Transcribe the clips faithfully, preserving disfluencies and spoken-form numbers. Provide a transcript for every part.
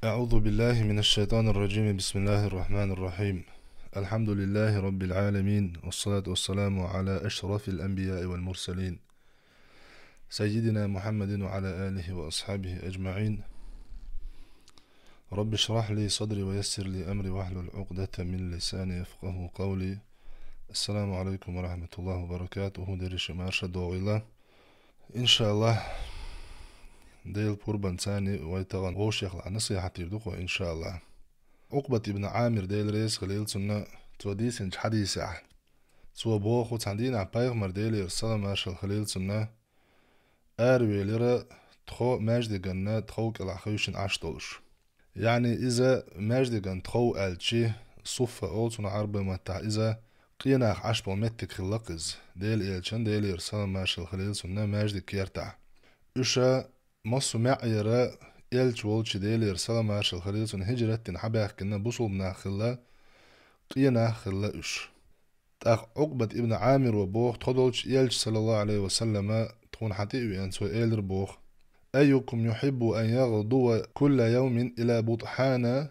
أعوذ بالله من الشيطان الرجيم. بسم الله الرحمن الرحيم. الحمد لله رب العالمين، والصلاة والسلام على أشرف الأنبياء والمرسلين، سيدنا محمد وعلى آله وأصحابه أجمعين. رب اشرح لي صدري ويسر لي أمري واحلل عقدة من لساني يفقه قولي. السلام عليكم ورحمة الله وبركاته. Дерриге марша догӀийла. Иншаллах, Дела пурбанца вай тахана вовшех насихьат дийр ду-кх, иншаллах. Ӏукъбат ибн Ӏамир, Дела реза хилийла цунна, цо дийцинчу хьадисехь. Цо боху, цхьана дийнахь пайхамар, Делера салам-маршалла хилийла цунна, аравелира тхо маьждиганна тхов кӀелахь хевшина Ӏаш долуш. Яъни иза маьждиган тхов аьлча, суффа олу цунах Ӏарбойн маттахь, иза къенах Ӏаш болу меттиг хилла-кх иза, Делан элчан, Делера салам-маршалла хилийла цунна, маьждиг кертахь. Уьш массо а маьӀӀера элча волчу, Делера салам-маршалла хилийла цунна, хӀижрат дина хьабаьхкина бусулба нах хилла, къенах хилла уьш. ТӀаккха Ӏукъбат ибн Ӏамиро боху, тхо долчу элча, саллаллаху Ӏалайхи ва саллама, тхуна хьан тӀе а веана, цо элира боху: «أيكم يحب أن يغدو كل يوم إلى بطحان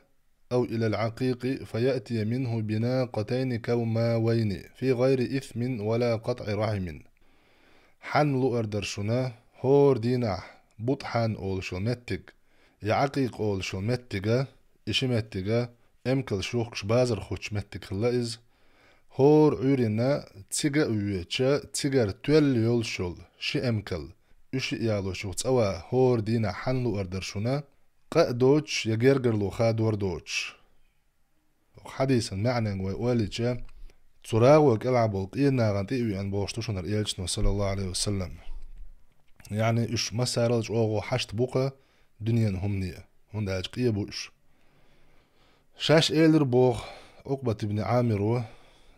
أو إلى العقيق فيأتي منه بناقتين كوماوين في غير إثم ولا قطع رحم». Хьанна луъар дара шуна хӀора дийнахь Бутхьан олуш йолу меттиг, я Ӏакъикъ олуш йолу меттига, и ши меттига, эмкалш юхкуш базар хуттуш меттиг хилла иза. ХӀора Ӏуьйранна цига а воьдуш, цигара тоьлла йолуш йолу ши эмкал, уьш ялош юха цӀа ван хӀора дийнахь хьанна луъар дара шуна, къа а доцуш я гергарло хадор доцуш. Хьадисан маьӀнанга вай ойла йича, цу рагӀу кӀелахь болу къен нахана тӀе а веана бохуш ду шуна хӀара элчано, саллаллаху Ӏалайхи ва саллам. Яъни уьш массарал а чӀогӀа хьашт бу-кх дуьненан хӀумане, хӀунда аьлча къен бу уьш. Шаьш элира боху Ӏукъбат ибн Ӏамиро,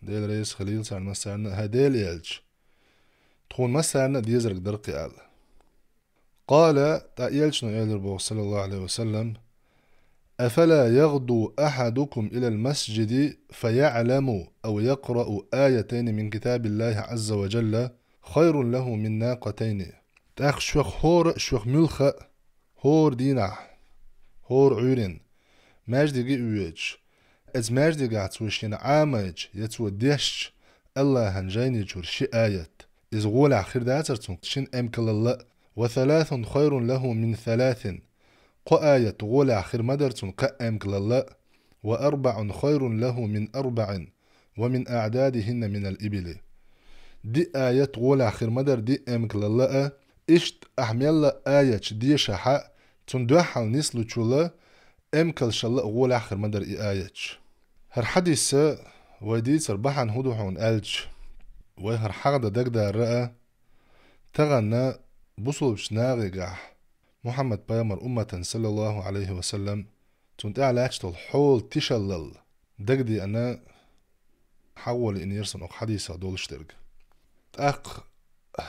Дела реза хилийла царна массарна а: «ХӀай Делан элча, тхуна массарна а дезарг дара-кх и», — аьлла. قال, тӀаккха элчано элира боху, саллаллаху Ӏалайхи ва саллам: «أفلا يغدو أحدكم إلى المسجد فيعلم أو يقرأ آيتين من كتاب الله عز وجل خير له من ناقتين». ТӀаккха шух хӀора а, шух муьлхха а, хӀора дийнахь, хӀора Ӏуьйранна, маьждиге а воьдуш, оцу маьждигехь цо шена Ӏамийча я цо дешча АллахӀан жайни чуьра ши аят, иза гӀолехь хир дацара цунна шина эмкалалла а: «وثلاث خير له من ثلاث», кхо аят гӀолехь хир ма дара цунна кхаа эмкалалла а: «وأربع خير له من أربع ومن أعدادهن من الإبل». Диъ аят гӀолехь хир ма дара диъ эмкалалла а, иштта ахь мелла а аяташ дешахь а, цунна дуьххьал нислучул а эмкалшалла а гӀолехь хир ма дара и аяташ. ХӀара хьадис вай дийцар бахьана хӀун ду хьуна аьлча, вай хӀара хьахдан дагадарра а, тахана бусулбачу нахегахь Мухьаммад-пайхамар умматан, саллаллаху Ӏалайхи ва саллам, цунна тӀехь лаьтташ долу хьолан тишаллал дагадеана, хьагӀо лиънера суна окху хьадисах долуш дерг. ТӀаккха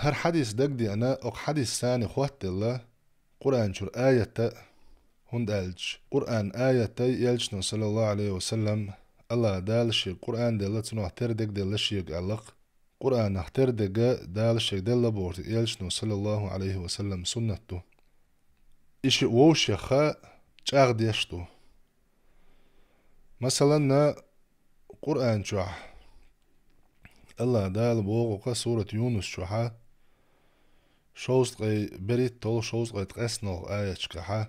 хӀара хьадис дагадеана, окху хьадисца хоттаделла Къуръан чуьра аят а, хӀунда аьлча Къуръан аят а, элчано, саллаллаху Ӏалайхи ва саллам, АллахӀ Дала шега Къуръан делла, цунах тера дерг делла шега аьлла-кх. Къуръанах тера дерг Дала шега делла бохург элчано, саллаллаху Ӏалайхи ва саллам, суннат ду. И шиъ вовшех чӀагӀдеш ду. Масалан, Къуръан чохь АллахӀ Дала боху-кх сурат Юнус чохь, шовзткъе берхӀитталгӀа, шовзткъе ткъеснолгӀа аяташкахь: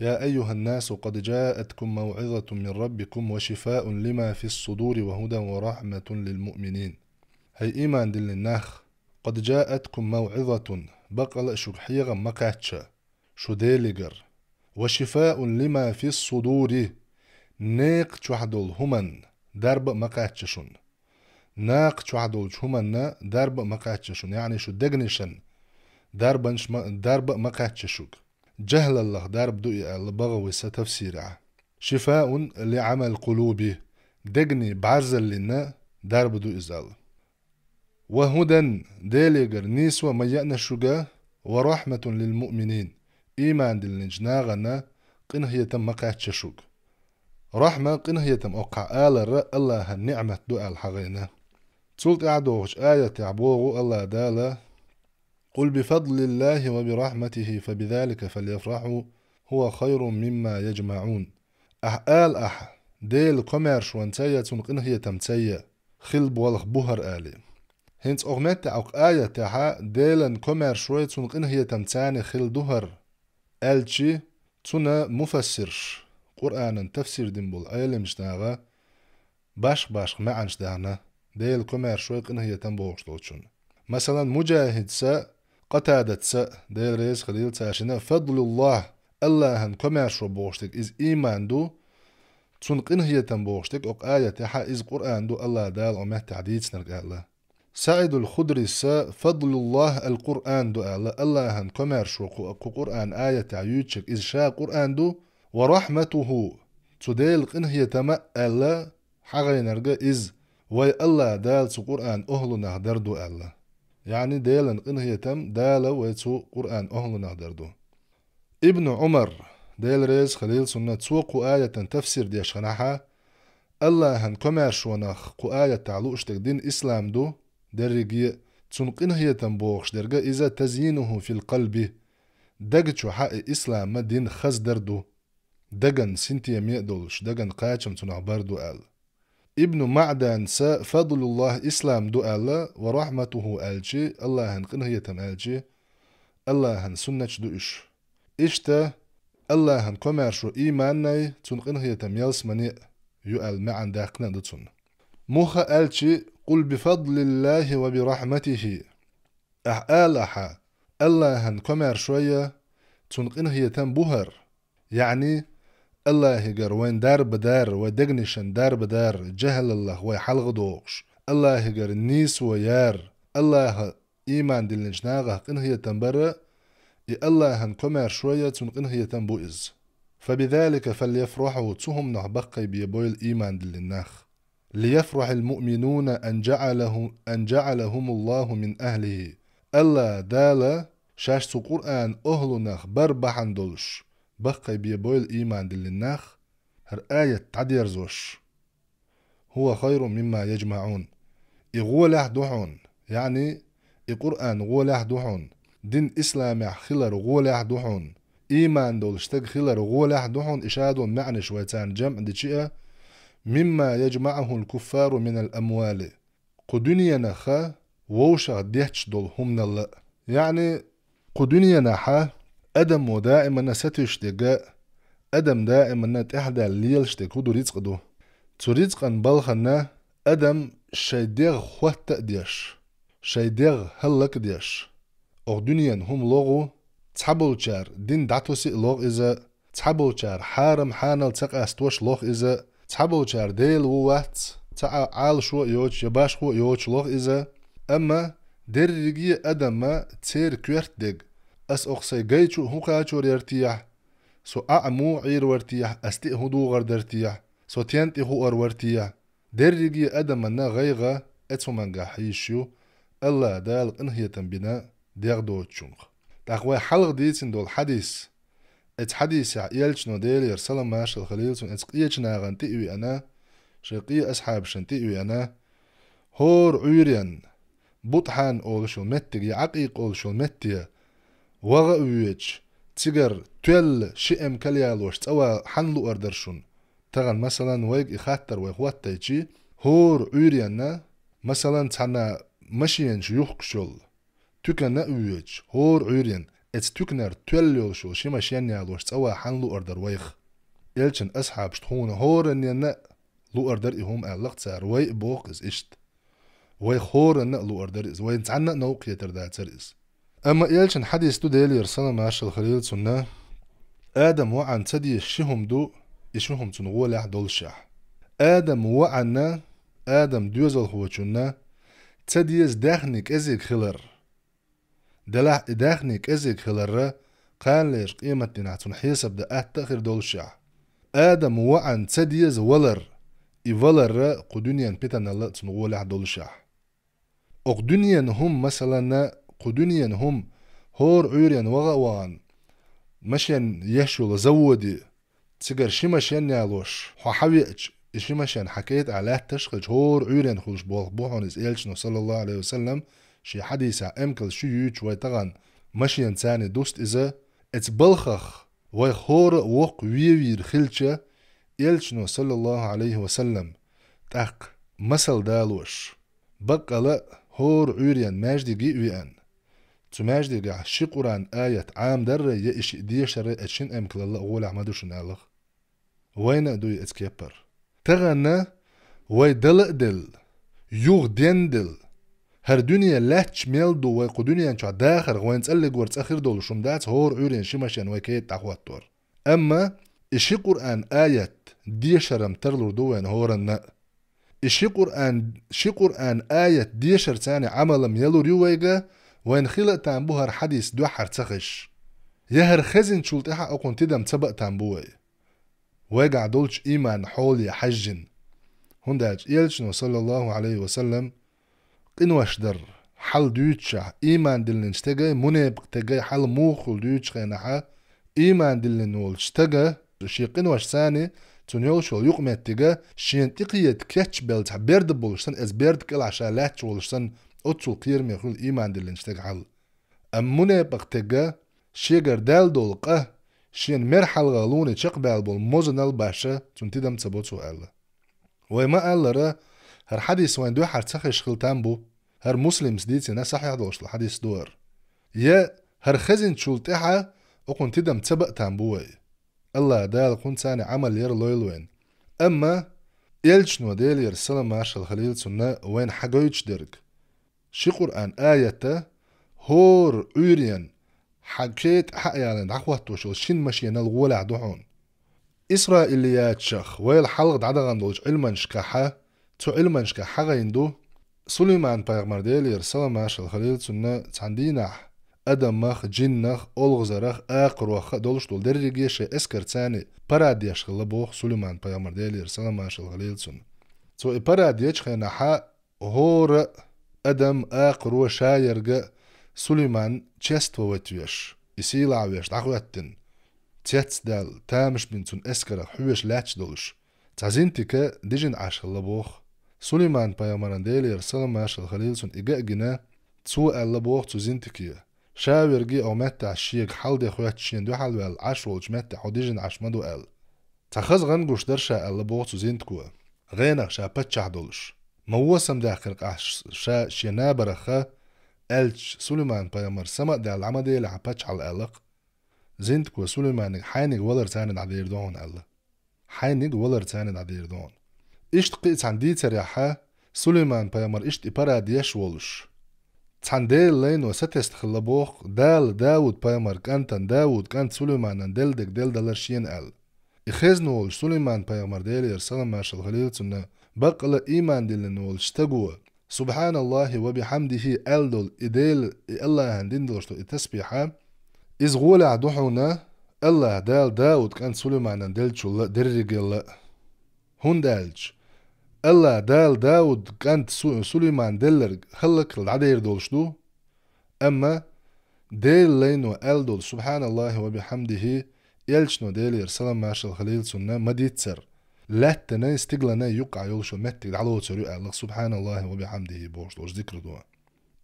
«يا أيها الناس قد جاءتكم موعظة من ربكم وشفاء لما في الصدور وهدى ورحمة للمؤمنين». ХӀай ийман диллина нах, قد جاءتكم موعظة, баккъала а шуьга хьехам ма кхаьчна шу Делигара. وشفاء لما في الصدور, некха чохь долу хӀуманна дарба а ма кхаьчна шуна. Накха чохь долчу хӀуманна дарба а ма кхаьчна шуна, яъни шу дегнашна дарбанаш ма, дарба а ма кхаьчна шуьга. ЖаьхӀлаллах дарба ду и аьлла БагӀавис тафсирехь. شفاء لعمى القلوب, дегнийн бӀарзаллина дарба ду иза аьлла. وهدى, Делигара нийсо а ма еана шуьга, ورحمة للمؤمنين, ийман диллинчу нахана къинхетам ма кхаьчна шуьга. Рахьма, къинхетам оккхахь алар АллахӀан ниӀмат ду аьлла хьахийна. Цул тӀаьхьа догӀучу аятехь боху АллахӀ Дала: «قل بفضل الله وبرحمته فبذلك فليفرحوا هو خير مما يجمعون. Ахь ала ахьа, Делан комаьршонца я цуьнан къинхетамца я хила болх бу хӀара али. ХӀинца оха меттехь оха аятехьа Делан комаьршой цуьнан къинхетамца хила ду хӀара аьлчи, цунна муфассирш, Къуръанан тафсир дина болу Ӏеламчу наха, башха-башха маьӀанаш даьхна, Делан комаьршой къинхетам бохуш долчунна. Масалан, Муджахидца, Къатадатца, Дела реза хилийла царшина, фадлуллахь, Аллахьан комаьршо бохуш дерг иза ийман ду, цунна къинхетам бохуш дерг оха аятехьа иза Къуръан ду, Аллахь Дала оха меттехь дийцинарг аьлла. СаӀидул Худрис фадлуллахь ал-Къуръан ду аьлла, Аллахьан комаьршо кху, кху Къуръан аятехь юьйцург иза ша Къуръан ду, ва рахьматуху, цу Делан къинхетама аьлла, хьагӀайнарг иза, вай Аллахь Дала цу Къуръан охьлунах дар ду аьлла. Яъни Делан къинхетам Дала вай цу Къуръан охьлунах дар ду. Ибн Ӏумар, Дела реза хилийла цунна, цо кху аятан тафсир деш ханахьа, Аллахьан комаьршонах кху аятахь лууш дерг дин ислам ду, дерриге а цунна къинхетам бохуш дерг иза тазйинуху фил къалби, дага чохьа и ислам дин хаздар ду. Даган синтеме а долуш, даган кхачам цунах бар ду аьлла. Ибн МаӀданца фадлуллахь ислам ду аьлла, ва рахьматуху аьлчи, Аллахьан къинхетам аьлчи, Аллахьан суннаташ ду уьш. Иштта Аллахьан комаьршо ийманнай, цунна къинхетам ялсамане а ю аьлла маьӀна даьккхина а ду цунна. Муха аьлчи, къул би фадлиллахьи ва би рахьматихьи. Ахь ала ахьа, Аллахьан комаьршо я, цунна къинхетам бу хӀара. Яъни, Аллахьигара вайн дарба дар, вай дегнашна дарба дар, жахӀалаллах вай хьалха дохуш, Аллахьигара нийсо яр, Аллахьа ийман диллинчу нахах къинхетам бара, и Аллахьан комаьршо я, цунна къинхетам бу иза. Фабизалика фальяфрахьу, цу хӀуманах баккхайбе бойла ийман диллина нах. Лияфрахьил муъминуна ан жаӀалаху-, ан жаӀалахумуллаху мин ахьлихьи. Аллахь Дала шаьш цу Къуръан охьлунах бар бахьана долуш, баккхайбе бойла ийман диллина нах, хӀара аят дӀадерзош. ХӀува хайрун мимма яжмаӀун. И гӀолехь ду хьуна, яъни и Къуръан гӀолехь ду хьуна, дин исламехь хилар гӀолехь ду хьуна, ийман долуш стаг хилар гӀолехь ду хьуна, и шадолу маьӀнаш вай царна жамӀ дичи а, мимма яжмаӀухул куффару минал амвали. Кху дуьненаха вовшах детташ долу хӀуманал а. Яъни, кху дуьненахьа адамо даиманна сатуьйсуш дерг а, адам даиманна тӀаьхьадаьлла лелаш дерг хӀун ду, рицкъа ду. Цу рицкъан балхана адам шайн дегӀ хотта а деш, шайн дегӀ хӀаллак а деш, оха дуьненан хӀума логӀу, цхьаболчара дин дӀатуси а логӀу иза, цхьаболчара хьарам хьанал ца къастош лоху иза, цхьаболчара Дела ву вац, цхьа а Ӏалашо а йоцуш я башхо а йоцуш лоху иза. Амма дерриге а адамма церан коьрта дерг: ас оха сайн гайчу а хӀун кхачор яра техьа, со Ӏа а муха Ӏийр вара техьа, ас тӀе а хӀун дугӀар дара техьа, со тен тӀе хуур вара техьа. Дерриге а адаманна гӀайгӀа эцу хӀумангахь хьийзаш ю, Аллахь Дала къинхетам бина дегӀ доцучунах. ТӀаккха вай хьалха дийцина долу хьадис, эцу хьадисехь элчано, Делера салам-маршалла хилийла цунна, эцу къечу нахана тӀе а веана, шайн къе асхьабашна тӀе а веана, хӀора Ӏуьйренна, Бутхьан олуш йолу меттиг я Ӏакъикъ олуш йолу метте ваха а воьдуш, цигара тоьлла ши эм калъялош цӀа ван хьанна луур дара шуна? Тахана, масалан, вайга и хаттар вай хӀоттайчи, хӀора Ӏуьйренна, масалан, цхьана машенаш юхкуш йолу туькана а воьдуш, хӀора Ӏуьйренна, эцу туьканара тоьлла йолуш йолу ши машен ялош цӀа ван хьанна луур дара вайх? Элчан асхьабаш тхуна хӀоранненна а луур дара и хӀума аьлла-кх цара, вай а боху иза иштта. Вай хӀоранна а луур дара иза, вайна цхьанна а новкъа хетар дацара иза. Амма элчан хьадис ду, Делера салам-маршалла хилийла цунна: Адам воӀан ца деза ши хӀума ду, и ши хӀума цунна гӀолехь доллушехь. Адам воӀанна, Адам доьзалхочунна ца деза даьхни кӀезиг хилар. Делахь и даьхни кӀезиг хиларра, кханалерчу къематдийнахь цунна хьесап дан атта а хир доллушехь. Адам воӀан ца деза валар, и валарра кху дуьненан питаналла а цунна гӀолехь доллушехь. Окху дуьненан хӀума, масаланна, кху дуьненан хӀума хӀора Ӏуьйренна ваха а вахана, машен еш йолу заводе, цигара ши машен ялош, хьо хьан веача, и ши машен хьан кӀайтӀахь лаьтташ а хилча, хӀора Ӏуьйренна хуьлуш болх бу хьуна иза. Элчано, саллаллаху Ӏалайхи ва саллам, шен хьадисехь эмкалш чу юьйцуш вай тахана машен царний дуста иза, эцу балхах Вай хӀора а воккха вевийр хилча, Элчано, саллаллаху Ӏалайхи ва саллам, тӀаккха масал далош, баккъала а хӀора Ӏуьйрен маьждиге а веана, цу маьждигехь ши Къуръан аят Ӏамадаррай я и шиъ дешаррай а шин эмкалалла а гӀолехь ма ду шуна аьлла. Вайна а дуй эцу кеппара. Тахана вай дала а делла, юха денделла, хӀара дуьне лаьтташ мел ду вай кху дуьнен чохь дахарх вайн цӀаллигвар цӀа хир долуш хӀума дац, хӀора Ӏуьйрен ши машен вай кхета дӀахӀоттор. Амма и ши Къуръан аят дешарам тарлур ду вайна хӀоранна а. И ши Къуръан, ши Къуръан аят дешарца Ӏамалам ялур ю вайга, вайна хила а там бу хӀара хьадис дуьххьара ца хезаш. Я хӀара хезначул тӀаьхьа окхунна тидам ца баа там бу вай. Вайгахь долчу ийман хьоле хьаьжжина. ХӀунда аьлча Элчано, саллаллаху Ӏалайхи ва саллам, къинош дар хьал дуьйцучехь, ийман диллинчу стегай, мунепакъ тегай хьал муха хуьлу дуьйцучу хенахьа, ийман диллина волчу стага шен къиношца, цунна йолуш йолу юкъаметтига, шена тӀекхета кечбелла цхьа берда болуш санна, эца берда кӀелахь ша лаьтташ волуш санна, оццул кхераме хуьлу ийман диллинчу стеган хьал. Амма мунепакъ тегга шегара даьлла долу къа, шена мер хьалха луне чекхбаьлла болу мозанал баша, цунна тидам ца бо цо аьлла. Вай ма-аллара, хӀара хьадис вайн дуьххьара ца хезаш хила там бу. ХӀара Муслимс дийцина сахьихь долуш долу хьадис ду хӀара. Я хӀара хезначул тӀаьхьа окхунна тидам ца баа там бу вай. АллахӀ Дала кхунца Ӏамал яр лойла вайна. Амма Элчано, Делера салам-маршалла хилийла цунна, вайна хьагойтуш дерг: ши Къуръан аята хӀора Ӏуьйрен хьан кхета хьаъ ялийна дӀахӀоттош йолу шин машенал гӀолехь ду хьуна. Исраилиятчех вайла хьалха дӀадахана долчу Ӏилманашкахьа, цу Ӏилманашкахь хьагӀайна ду, Сулайман-пайхамар, Делера салам-маршалла хилийла цунна, цхьана дийнахь адамах, джиннах, олхазарах, акхарох а долуш долу дерриге шайн эскарца парад еш хилла боху Сулайман-пайхамар, Делера салам-маршалла хилийла цунна. Цо и парад ечу хенахьа, хӀора адам, акхаро, шаерга Сулайман чествовать веш, и сийлахь веш дӀахӀоьттина, цецдаьлла, тамаш бина цунна эскарах хьоьжуш лаьтташ долуш, цхьа зинтика дижина Ӏаш хилла боху. Сулайман-пайхамаран, Делера салам-маршалла хилийла цунна, и ган а гина, цо аьлла боху цу зинтике: «Ша верг а меттехь шега хьал де хоьттуш шена дуьхьал ваьлла Ӏаш волчу меттехь хьо дижина Ӏаш ма ду», — аьлла. Цхьа хаза гӀан гуш дара ша, аьлла боху цу зинтико, гӀенах ша паччахь долуш. Ма восамдаьккхира-кх ахь ша шен набарах, аьлча, Сулайман-пайхамар сама а даьлла, дӀа ма делахь паччахьалла, аьлла-кх. Зинтико Сулайманиг: «Хьайниг валарца дӀадер ду хьуна», — аьлла. «Хьайниг валарца дӀадер ду хьуна». Иштта кхин а цхьана дийцарехьа, Сулайман-пайхамар иштта и парад еш волуш, цхьана Делан лайно сатесна хилла боху, Дала Дауд-пайхамар кӀантана, Дауд кӀант Сулайманан делла дерг делла далар шена аьлла. И хезна волчу Сулайман-пайхамар, Делера салам-маршалла хилийла цунна, баккъала а ийман диллина волчу стаго «СубхьаналлахӀи ва бихьамдихӀи» аьлла долу и Дела, и АллахӀан дина долуш долу и тасбихьа, иза гӀолехь ду хьуна АллахӀ Дала Дауд кӀант Сулайманан деллачул а, дерриге а. ХӀунда аьлча АллахӀ Дала Дауд кӀант Су-, Сулайман делларг хӀаллакьхила дӀадер долуш ду, амма Делан лайно аьлла долу «СубхьаналлахӀи ва бихьамдихӀи» Элчано, Делера салам-маршалла хилийла цунна, ма дийццара, лаьттанай, стигланай юккъехь йолуш йолу меттиг дӀалоцур ю аьлла, «СубхьаналлахӀи ва бихьамдихӀи» бохуш долуш зикр ду.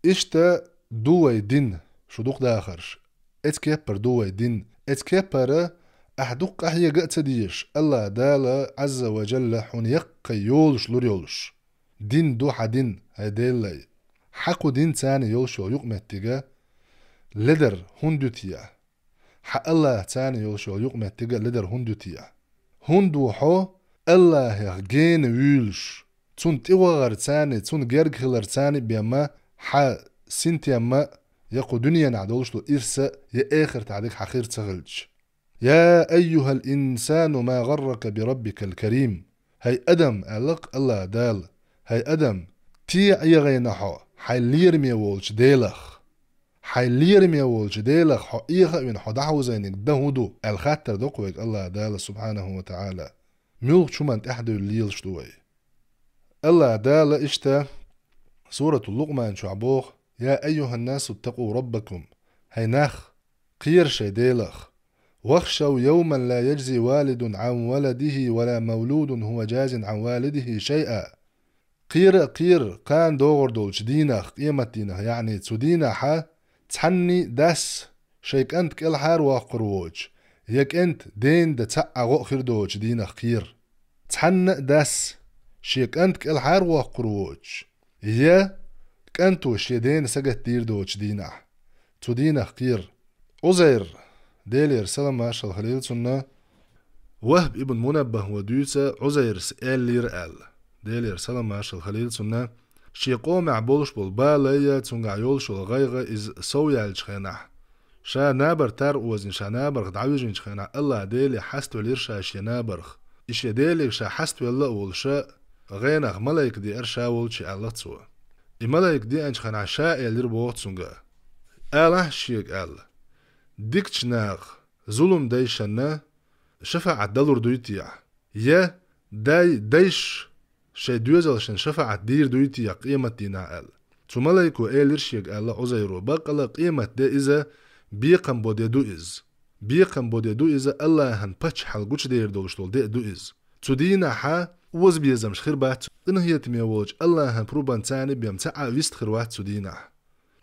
Иштта ду вай дин, шу дукха дахарш. Эцу кеппара ду вай дин. Эцу кеппара ахь дукха къахьега а ца дезаш, АллахӀ Дала, Ӏазза ва Джалла, хьуна яккхий йолуш лур йолуш дин ду хьан дин, хӀай Делан лай. Хьан кху динца йолуш йолу юкъаметтига ледар хӀунда ю те? Хьан АллахӀца йолуш йолу юкъаметтига ледар хӀунда ю те? ХӀунда ву хьо АллахӀах гена вуьйлуш, Цунна тӀе вахарца, Цунна герга хиларца бен ма хьан синтем а, я кху дуьненахь долуш долу ирс а, я эхартахь дерг хьан хир ца хилча? «Я айюхал инсану ма гӀаррака би раббикал карим». ХӀай адам, аьлла-кх АллахӀ Дала, хӀай адам, те Ӏехийна хьо хьайн лераме волчу Делах. Хьайн лераме волчу Делах хьо Ӏеха а вина, хьо дӀахьовзийнарг дан хӀун ду? Аьлла хаттар до-кх вайга АллахӀ Дала, субхьанаху ва таӀала. Муьлххачу хӀуманна тӀаьхьа девлла лелаш ду вай? АллахӀ Дала иштта Суратул Лукъман чохь боху: «Я айюханнасу ттакъу раббакум». ХӀай нах, кхера шайн Делах. «Вахшав йовман ла яджзи валидун Ӏан валадихӀи ва ла мавлудун хӀува джазин Ӏан валидихӀи шайъа». Кхера а кхера кхана догӀур долчу дийнах, къематдийнах, яъни цу дийнахьа цхьанний дас шайн кӀант кӀелхьара воккхур воцуш, я кӀант ден да цхьаъ гӀо хир доцу дийнах кхера. Цхьанна а дас шен кӀант кӀелхьарвоккхур воцуш, я кӀанто шен дена сагатдийр доцу дийнахь. Цу дийнах кхера. Ӏузайр, Делера салам-маршалла хилийла цунна, Вахб ибн Мунаббах ван дуьйцу Ӏузайрас аьллера аьлла. Делера салам-маршалла хилийла цунна, шен къомехь болуш болу балайя цуьнгахь йолуш йолу гӀайгӀа иза сов яьллачу хенахь, ша набар тар озийна, ша набарх дӀавижинчу хенахь, Аллах Деле хьаставелира ша шен набарх. И шен Деле ша хьаставелла а волуша, гӀенах малайка деара ша волчу аьлла цо. И малайка деанчу хенахь ша элира боху цуьнга: «Алахь шега аьлла, дикачу наха, зулум дайшанна шафаӀат далур дуй техьа? Я дай, дайша шайн доьзалшна шафаӀат дийр дуй техьа къематдийнахь?» аьлла. Цу малайко элира шега аьлла Ӏузайро: «Баккъала къематде иза бекхам бо де ду иза. Бекхам бо де ду иза, Аллахьан паччахьалла гучудер долуш долу де а ду иза. Цу дийнахьа озабезамаш хир бац, къинхетаме волчу Аллахьан пурбанца царна бен цхьа а вист хир вац цу дийнахь».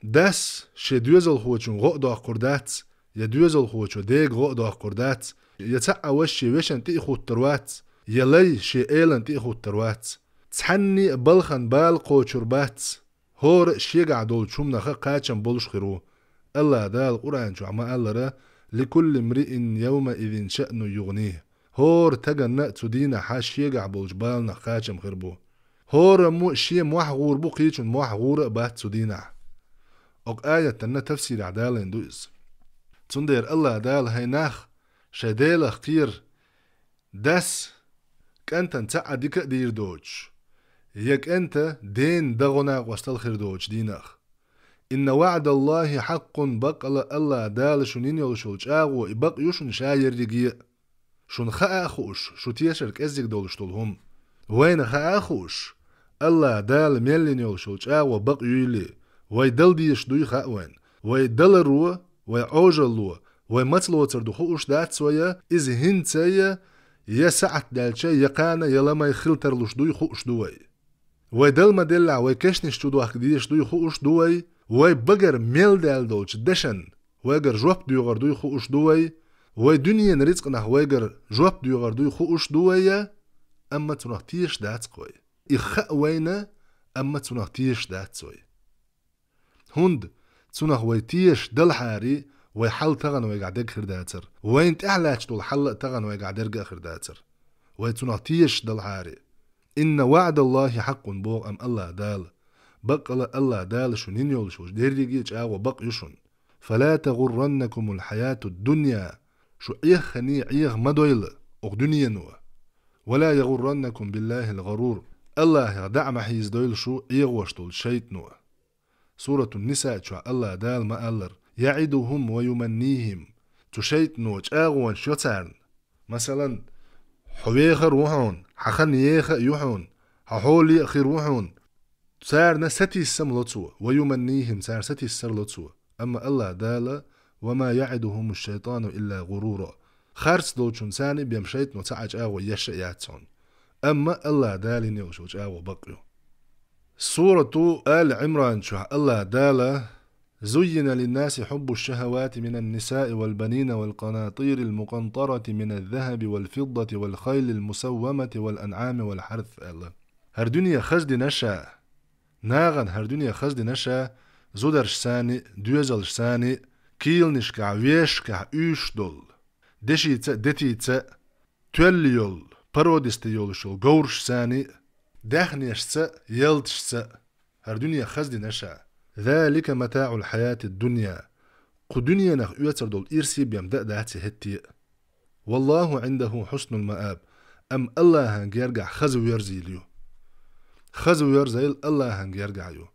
Дас шен доьзалхочун гӀо а доккхур дац, я доьзалхочо дега гӀо а доккхур дац, я цхьа а ваша шен вешан тӀе а хӀуттур вац, я лай шен элан тӀе а хӀуттур вац. Цхьанне а балхан бала кхочур бац, хӀора а шегахь долчу хӀуманаха кхачам болуш хир ву. Аллах Дала Къуръан чохь ма-аллара: «Ликулли мриин явма изин шаъну югӀни». ХӀора таганна а цу дийнахьа шегахь болчу баланах кхачам хир бу. ХӀораммо шен мохь гӀур бу, кхечун мохь гӀура а бац цу дийнахь. Окху аятанна тафсирехь далийна ду иза. Цундела Аллах Дала хӀай нах, шайн Делах кхера, дас кӀантана цхьа а дика а дийр доцуш, я кӀанта ден дагӀо накъостал хир доцу дийнах. «Инна ваӀдаллахи хьаккъун», баккъала Аллах Дала шуна йина йолуш йолу чӀагӀо, и бакъ ю шуна ша ерриге а. Шуна хаа а хууш, шу тешар кӀеззиг долуш долу хӀума. Вайна хаа а хууш, Аллах Дала мел йина йолуш йолу чӀагӀо бакъ юйли, вай дала дезаш дуй хаьа вайна. Вай даларо, вай Ӏожалло, вай маца лоцур ду хууш дац вай, иза хӀинца я, я сахьт даьлча, я кхана, я ламай хила тарлуш дуй хууш ду вай. Вай дала ма-деллехь, вай кешнаш чу дохка дезаш дуй хууш ду вай, вай багара мел даьлла долчу дашан вайгара жоп доьгӀур дуй хууш ду вай, вай дуьненан рицкъанах вайгара жоп доьгӀур дуй хууш ду вай, амма цунах тешаш дац-кх вай. И хаьа вайна, амма цунах тешаш дац вай. ХӀунда цунах вай тешаш далахьара, вай хьал тахана вайгахь дерг хир дацара. Вайна тӀехь лаьтташ долу хьал а тахана вайгахь дерг а хир дацара, вай цунах тешаш далахьара. «Инна ваӀдаллахи хьаккъун», боху амма Аллах Дала. Баккъала Аллах Дала шуна йина йолуш йолу дерриге а чӀагӀо бакъ ю шуна. «Фала тагӀурраннакумул хьаятуд дунья». Шу Ӏеххане Ӏеха ма дойла окху дуьнено. «Вала ягӀурраннакум биллахил гӀарур». Аллахьах дӀа а ма хьийзадойла шу Ӏегош долчу шайтано. Суратун Ниса чохь Аллах Дала ма-аллара: «ЯӀидухӀум ва юманнихӀим». Цу шайтано чӀагӀонаш йо царна. Масалан, хьо вехар ву хьуна, хьан хан еха а ю хьуна, хьан хьоле а хир ву хьуна. Царна сатийсам ло цо, ва юманнихӀим, царна сатийсар ло цо. Амма Аллах Дала: «Ва ма яӀидухӀуму шайтану илла гӀурура». Харц долчун царна бен шайтано цхьа а чӀагӀо еш а яц хьуна. Амма Аллах Дала йина йолуш йолу чӀагӀо бакъ ю. Сурату Али Ӏимран чохь Аллах Дала: «Зуййина линнаси хьуббу шшахавати минан нисаи вал банина вал къанатирил мукъантарати миназ захаби вал фиддати вал хайлил мусаввамати вал анъами вал хьарс», аьлла. ХӀара дуьне хаздина ша, нахана хӀара дуьне хаздина ша, зударшцани, доьзалшцани, кийланашкахь, вешашкахь уьйш долу, дешица а, детица а, тоьлла йолу, породистый йолуш йолу говрашцани, даьхнешца а, ялташца а. ХӀара дуьне хаздина ша. «Залика матаӀул хьаятид дунья». Кху дуьненах оьцур долу ирсе бен дан а дац и хӀетте а. «Валлаху Ӏиндаху хьуснул мааб». Амма Аллахьан гергахь хаза воьрзийла ю. Хаза воьрзийла Аллахьан гергахь ю.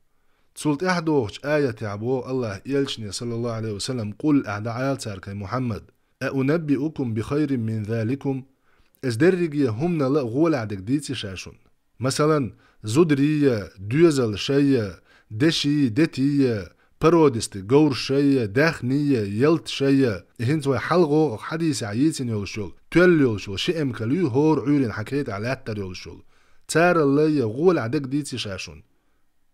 Цул тӀаьхьа догӀучу аятехь боху Аллах элчане, саллаллаху Ӏалайхи ва саллам: «Къул», ахь дӀаала цаьрга, хӀай Мухьаммад: «А унаббиукум би хайрин мин заликум?» Ас дерриге хӀуманал а гӀолехь дерг дийций ша шуна? Масалан, зударийя, доьзалшайя, деший, детийя, породистый говрашайя, даьхнийя, ялташайя, и хӀинца вай хьалха хӀокху хьадисехь йийцина йолуш йолу, тоьлла йолуш йолу ши эмкал ю хӀора Ӏуьйренан хьан кхетӀехь лаьттар йолуш йолу. Цараллайя гӀолехь дерг дийций ша шуна?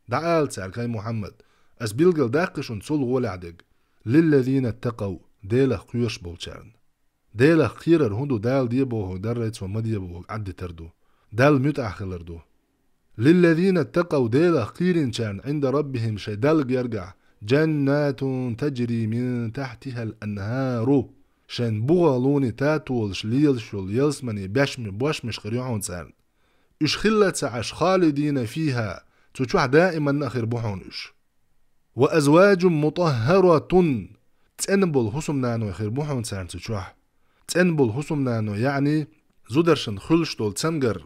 ДӀаала цаьрга, хӀай Мухьаммад, ас билгал даккхий шуна цул гӀолехь дерг. «Лиллазина ттакъав», Делах кхоьруш болчарна. Делах кхерар хӀун ду, Дала де бохург даррай, цо ма де бохург Ӏаддитар ду. Далла муьтӀахь хилар ду. للذين اتقوا, Делах кхийринчарна, عند ربهم, шайн Далла гергахь, جنات تجري من تحتها الأنهار, шайн бугӀа луни татолаш лелаш йолу ялсамане бешми-, бошмаш хир ю хьуна царна. Уьш хилла ца Ӏаш, خالدين فيها, цу чохь даиманна а хир бу хьуна уьш. وأزواج مطهرة, цӀена болу хӀусамнаной хир бу хьуна царна цу чохь. ЦӀена болу хӀусамнаной, яъни зударшна хуьлуш долу цамгар,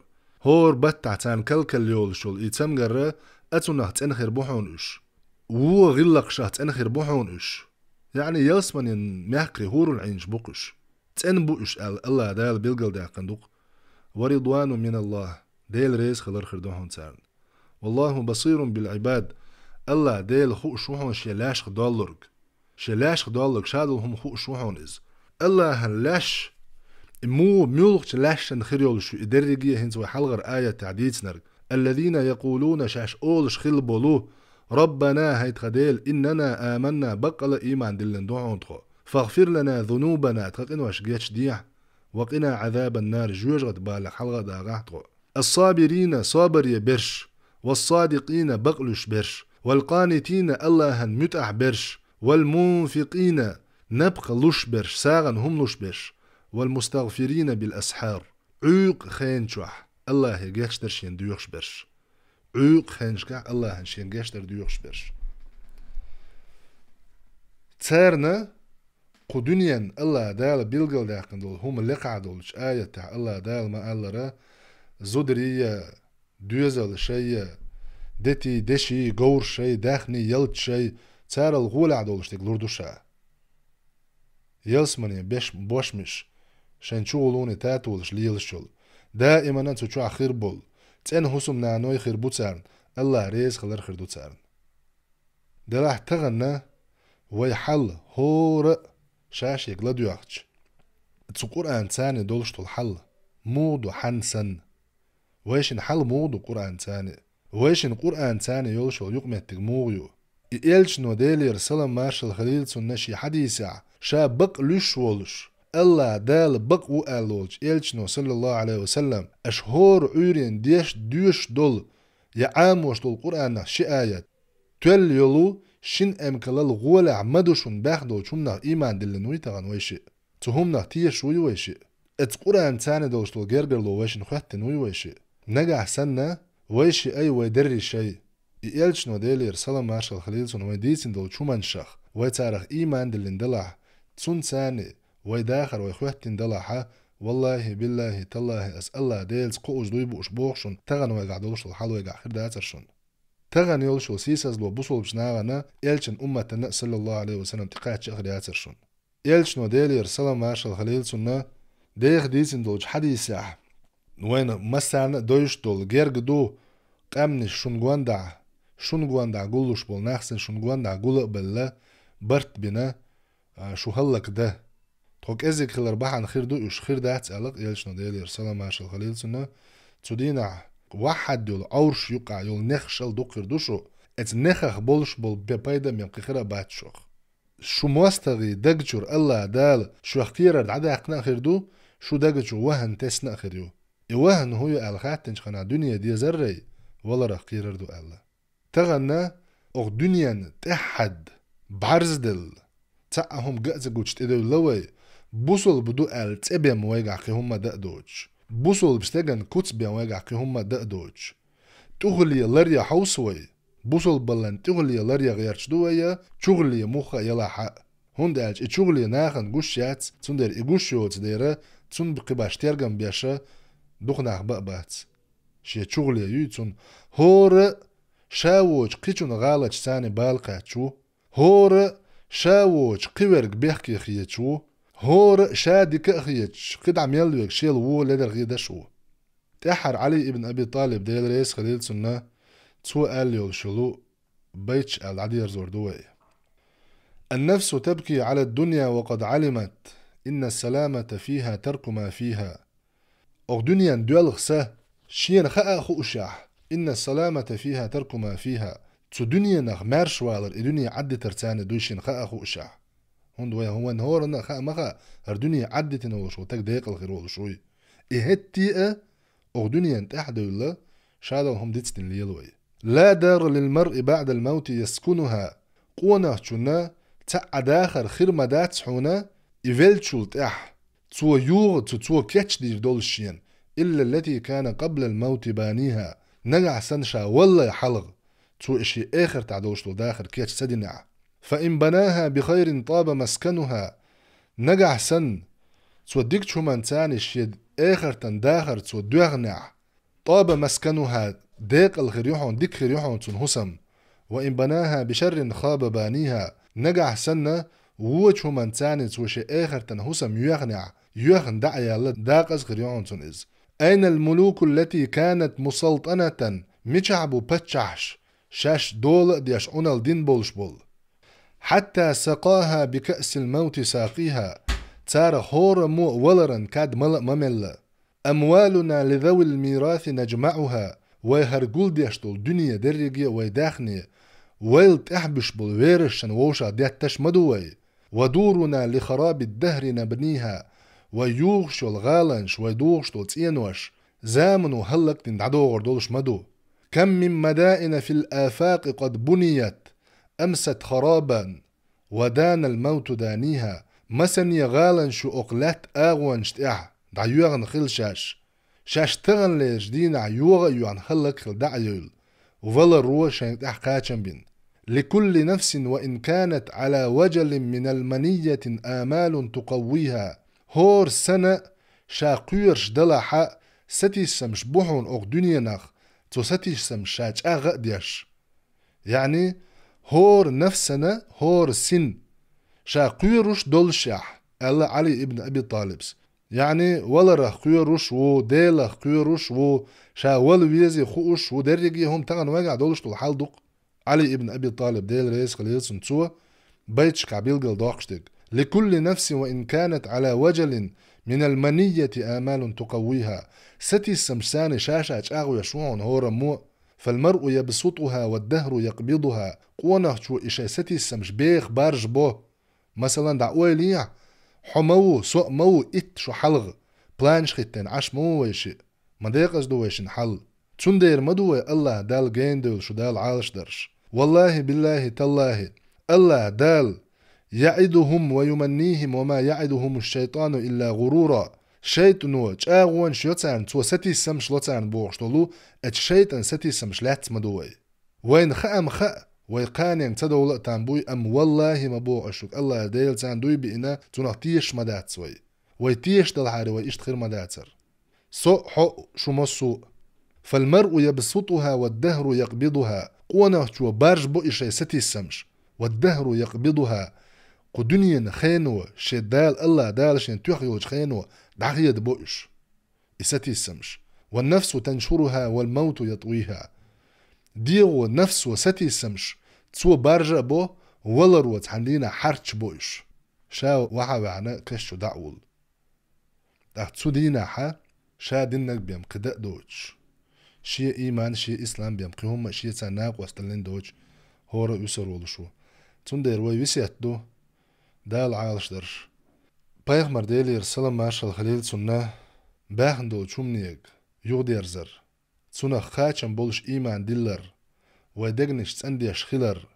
хӀора баттахь царна кал-кал йолуш йолу и цамгар а, цунах цӀена хир бу хьуна уьш. Вон гӀиллакхашах цӀена хир бу хьуна уьш. Яъни ялсаманин мехкарий, хьурул-Ӏийнаш бу-кх уьш. ЦӀена бу уьш аьлла, АллахӀ Дала билгалдаьккхина ду-кх. ورضوان من الله, Дела реза хилар хир ду хьуна царна. والله بصير بالعباد, АллахӀ Дела хууш ву хьуна Шен лаьшка доллург. Шен лаьшка доллург, Ша долу хӀума хууш ву хьуна Иза. АллахӀан лаьш, и муха, муьлхачу лаьшшна хир йолуш ю, и дерриге а хӀинца вай хьалхара аятехь дийцинарг. الذين يقولون, шаьш олуш хилла болу: ربنا, хӀай тхан Дела, إننا آمنا, баккъала а ийман диллина ду хьуна тхо. فاغفر لنا ذنوبنا, тхан къинош гечдехьа. وقنا عذاب النار, жоьжахатин балех хьалха а дагӀахьа тхо. الصابرين, собаре берш, والصادقين, бакълуьйш берш, والقانتين, АллахӀан муьтӀахь берш, والمنفقين, напха луш берш, сагӀана хӀума луш берш, والمستغفرين بالأسحار, Ӏуьйкъа хенчохь АллахӀе гечдар шена доьхуш берш. Ӏуьйкъа хенашкахь АллахӀан шена гечдар доьхуш берш. Царна кху дуьненна АллахӀ Дала билгалдаьккхина долу хӀума лекхахь долчу аятехь АллахӀ Дала ма-аллара, зударий а, доьзалшай а, детий, деший, говрашай, даьхний, ялташай, царал гӀолехь долуш дерг лур ду Ша. Ялсамане беш-, бошмаш, шайн чугӀулуне татолаш лелаш йолу, даимана цу чохь хир болу, цӀена хӀусамнаной хир бу царна, АллахӀ реза хилар хир ду царна. Делахь тахана вай хьал хӀора а ша-шега ладоьгӀча, цу Къуръан царна долуш долу хьал муха ду хьан санна? Вайшин хьал муха ду Къуръан царна? Вайшин Къуръан царна йолуш йолу юкъаметтиг муха ю? И элчано, Делера салам-маршалла хилийла цунна, шен хьадисехь, ша бакълуьйш волуш, АллахӀ Дала бакъ ву аьлла волчу элчано, саллаллаху Ӏалайхи ва саллам, аша хӀора Ӏуьйренна деш, доьшуш долу я Ӏамош долу Къуръанах ши аят, тоьлла йолу шина эмкалал гӀолехь ма ду шуна баьхна долчу хӀуманах ийман диллина вуй тахана вай шиъ? Цу хӀуманах тешаш вуй вай шиъ? Эцу Къуръан царна долуш долу гергарло вайшина хӀоьттина вуй вай шиъ? Нагахь санна, вай шиъ ай, вай дерриш ай. И элчано, Делера салам-маршалла хилийла цунна, вайн дийцина долчу хӀуманашах вай царах ийман диллина делахь, цунна царна вай дахар вай хӀоьттина делахьа, валлахи, биллахи, таллахи, ас АллахӀ Делаца кхууза дуй бууш боху шуна, тахана вайгахь долуш долу хьал вайгахь хир дацара шуна. Тахана йолуш йолу сийсазло бусулбачу нахана элчан умматана а, саллаллаху Ӏалайхи ва саллам, тӀекхачча а хир яцара шуна. Элчано, Делера салам-маршалла хилийла цунна, деха дийцина долчу хьадисехь, вайна массарна а довзуш долу герга ду, къаьмнаш шуна гондахь, шуна гондахь гуллуш болу нах санна шуна гондахь гула а белла, барт бина, а, шу хӀаллакдан. Тхо кӀезиг хилар бахьана хир ду уьш, хир дац аьлла-кх элчано, Делера салам-маршалла хилийла цунна. Цу дийнахь ваххьад йолу Ӏовраш юккъехь йолу нех шал дукха хир ду шу, эцу нехах болуш болу бен пайда а мел кхин хир а бац шух. Шу мостагӀий даг чуьра АллахӀ Дала шух кхерар дӀадаьккхина а хир ду, шу даг чу вахана тесна а хир ю. И вахана хӀун ю аьлла хаьттинчу хенахь, дуьне дезаррай, валарах кхерар ду аьлла. Тахана окху дуьненна тӀаьххьад бӀарзделла, цхьа а хӀума ган а ца гучу тӀедевлла вай, бусулба ду аьлла цӀе бен вайгахь кхин хӀумма а дан а доцуш, бусулба стеган куц бен вайгахь кхин хӀумма а дан а доцуш, тӀухуле ларъян хьовса вай, бусулбаллан тӀухуле ларъян гӀерташ ду вай, я чухуле муха а ялахь а. ХӀунда аьлча и чухуле нахана гуш яц, цундела и гуш йоцу дера, цунна кхин баш тергам беша дукха нах бан а бац. Шен чухуле юй цунна. ХӀора а ша воцу кхечун гӀалаташ царна бала кхаьчна ву. ХӀора а ша воцу кхиверг бехке хеташ ву. ХӀора а ша дика а хеташ, кхидӀа мел верг шел вон ледар хедаш ву. ТӀаьххьара Ӏали ибн Аби ТӀалиб, Дела реза хилийла цунна, цо аьлла йолуш йолу байташ аьлла дӀадерзор ду вай. النفس تبكي على الدنيا وقد علمت أن السلامة فيها ترك ما فيها. Окху дуьненна доьлху са, шена хаа а хуушехь, أن السلامة فيها ترك ما فيها, цу дуьненах маьрша валар и дуьне Ӏаддитар царна дуй шена хаа а хуушехь. ХӀунда вай хӀуман хӀоранна а хаа ма хаьа, хӀара дуьне Ӏаддитина волуш ву, таг декъал хир волуш вуй. И хӀетте а, оха дуьнен тӀаьхьа девлла, шадолу хӀума дицдина лела вай. «لا دار للمرء بعد الموت يسكنها». Къонахчунна цхьа а дахар хир ма дац хьуна, и веллачул тӀаьхьа, цо юха, цу, цо кечдийр долуш шена, «إلا التي كان قبل الموت بانيها». Нагахь санна ша валлай хьалха, цо и шен эхартахь долуш долу дахар кеч ца динехь. «فإن بناها بخير طاب مسكنها». Нагахь санна, цо дикачу хӀуманца шен эхартан дахар цо доьхнехь, «طاب مسكنها», декъал хир ю хьуна, дика хир ю хьуна цуьнан хӀусам. «وإن بناها بشر خاب بانيها». Нагахь санна, вочу хӀуманца цо шен эхартан хӀусам йоьхнехь, йоьхна дӀа а яьлла, декъаза хир ю хьуна цуьнан иза. «أين الملوك التي كانت مسلطنة؟» Мичахь бу паччахьаш, шаьш дола а деш, Ӏуналла дина болуш болу? «حتى سقاها بكأس الموت ساقيها». Цара хӀораммо а валаран кад мала а ма мелла. «أموالنا لذوي الميراث نجمعها». Вай хӀара гулдеш долу дуьне дерриге а вай даьхни, вайл тӀаьхьабуьсуш болу верасшна вовшах детташ ма ду вай. «ودورنا لخراب الدهر نبنيها». Вай юхуш йолу гӀаланаш, вай духуш долу цӀенош, замано хӀаллакдина дӀадогӀур долуш ма ду. «كم من مدائن في الآفاق قد بنيت أمست خرابا ودان الموت دانيها». Масане гӀаланаш ю окху лаьтта агӀонаш тӀехь дӀайоьхна хилла шаьш. Шаьш таханлерчу дийнахь йогӀу а йоьхна хӀаллакьхила дӀа а евлла, валаро шайна тӀехь кхачам бина. «لكل نفس وإن كانت على وجل من المنية آمال تقويها». ХӀора сана а ша кхоьруш далахь а, сатийсамаш бу хьуна окху дуьненах, цу сатийсамаш ша чӀагӀа а деш. Яъни, хӀора нафсана, хӀора син ша кхоьруш доллушехь, аьлла Ӏали ибн Аби ТӀалибс. Яъни, валарах кхоьруш ву, Делах кхоьруш ву, ша вала везий хууш ву, дерриге а хӀума тахана вайгахь долуш долу хьал ду-кх. Ӏали ибн Аби ТӀалиб, Дела реза хилийла цунна, цо байташкахь билгалдоккхуш дерг: «لكل نفس وإن كانت على وجل من المنية آمال تقويها». Сатийсамаш санна ша-ша чӀагӀвеш ву хьуна хӀораммо а. «فالمرء يبسطها والدهر يقبضها». Къонахчо и шайн сатийсамаш беха баржабо. Масалан, дӀа ойла йехьа, хьо ма ву, со а ма ву итт шу хьалха, планаш хӀиттийна Ӏаш ма ву вай шиъ. Ма декъаза ду вай шина хьал. Цундела ма ду вай АллахӀ Далла гена девлла шу Дала Ӏалашдарш. ВаллахӀи, биллахӀи, таллахӀи, АллахӀ Дала: «يعدهم ويمنيهم وما يعدهم الشيطان إلا غرورا». ШайтӀано чӀагӀонаш йо царна, цо сатийсамаш ло царна бохуш долу, оцу шайтӀан сатийсамаш лаьцна ма ду вай. Вайна хаа ма хаьа, вай кханенга ца довла а там буй, амма валлахӀи ма боху ас шуьга, АллахӀ Дела царна дуй биъна, цунах тешаш ма дац вай. Вай тешаш далахьара, вай иштта хир ма дацара. Со а, хьо а, шу массо а. «فالمرء يبسطها والدهر يقبضها». Къонахчо баржабо и шайн сатийсамаш. «والدهر يقبضها». Кху дуьненан хено, шен Дала, АллахӀ Дала шен тоьхна йолчу хено дӀахедабо уьш, и сатийсамаш. «والنفس تنشرها والموت يطويها». ДегӀо, нафсо сатийсамаш цо баржа а бо, валаро цхьана дийнахь хьарчбо уьш, ша вахьа-ваьхьна каш чу дӀа а вуллу. ТӀаккха цу дийнахьа ша диннарг бен кхин дан а доцуш, шен ийман, шен ислам бен кхин хӀумма а шеца накъосталлин доцуш, хӀора а вуьсур волуш ву. Цундела вай весет ду, Дала Ӏалашдарш. Пайхамар, Делера салам-маршалла хилийла цунна, баьхна долчу хӀуманега юхадерзар, цунах кхачам болуш ийман диллар, вай дегнаш цӀандеш хилар,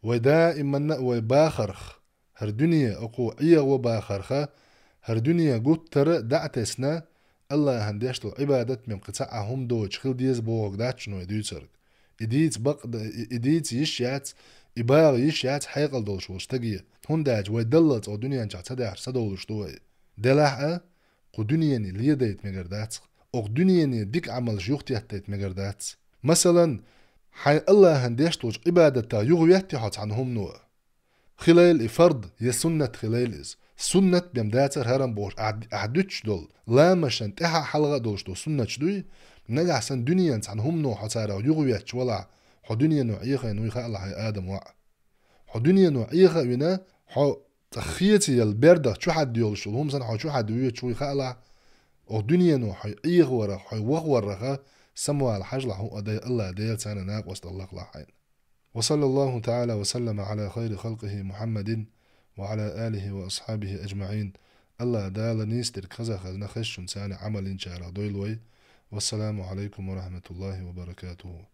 вай даиманна а вай бахарх, хӀара дуьне окхо Ӏехаво бахарха, хӀара дуьне гуттара а дӀа а тесна, АллахӀан деш долу Ӏибадат бен кхин цхьа а хӀума доцуш хила деза бохург дац шуна вай дуьйцург. И дийца бакъ-, и, и дийца йиш яц, и багӀа йиш яц хьекъал долуш волу стаге, хӀунда аьлча вай даллалц окху дуьнен чохь ца даьхьаш ца довлуш ду вай. Делахь а, кху дуьнене ледайта мегар дац-кх, окху дуьнене дика Ӏамалш юхатеттайта мегар дац. Масалан, хьайн АллахӀан деш долчу Ӏибадатах юхаветти хьо цхьана хӀумано, хилайла и фард я суннат хилайла иза. Суннат бен дацара хӀара-м бохуш, ахь, ахь дуьтуш долу, ламазшан тӀаьхьа хьалха а долуш долу суннаташ дуй, нагахь санна дуьненан цхьана хӀумано хьо царах юхаветташ валахь, хьо дуьнено Ӏехийна вуй хаалахь, хьайн Адам воӀ. Хьо дуьнено Ӏеха а вина, хьо цкъа хеца елла бердах чухьадда йолуш йолу хӀума санна хьо чухьадда воьдуш вуй хаалахь, оха дуьнено хьо Ӏехаварах, хьо вахаварраха, самавала хьажалахь хӀун а дай, АллахӀ Дела царна накъосталла лахалахь хьайна. وصلى الله تعالى وسلم على خير خلقه محمد وعلى آله وأصحابه أجمعين. Аллах Дала нийсдерг хаза-хазна хезачунца Ӏамал динчарех дойла вай. والسلام عليكم ورحمة الله وبركاته.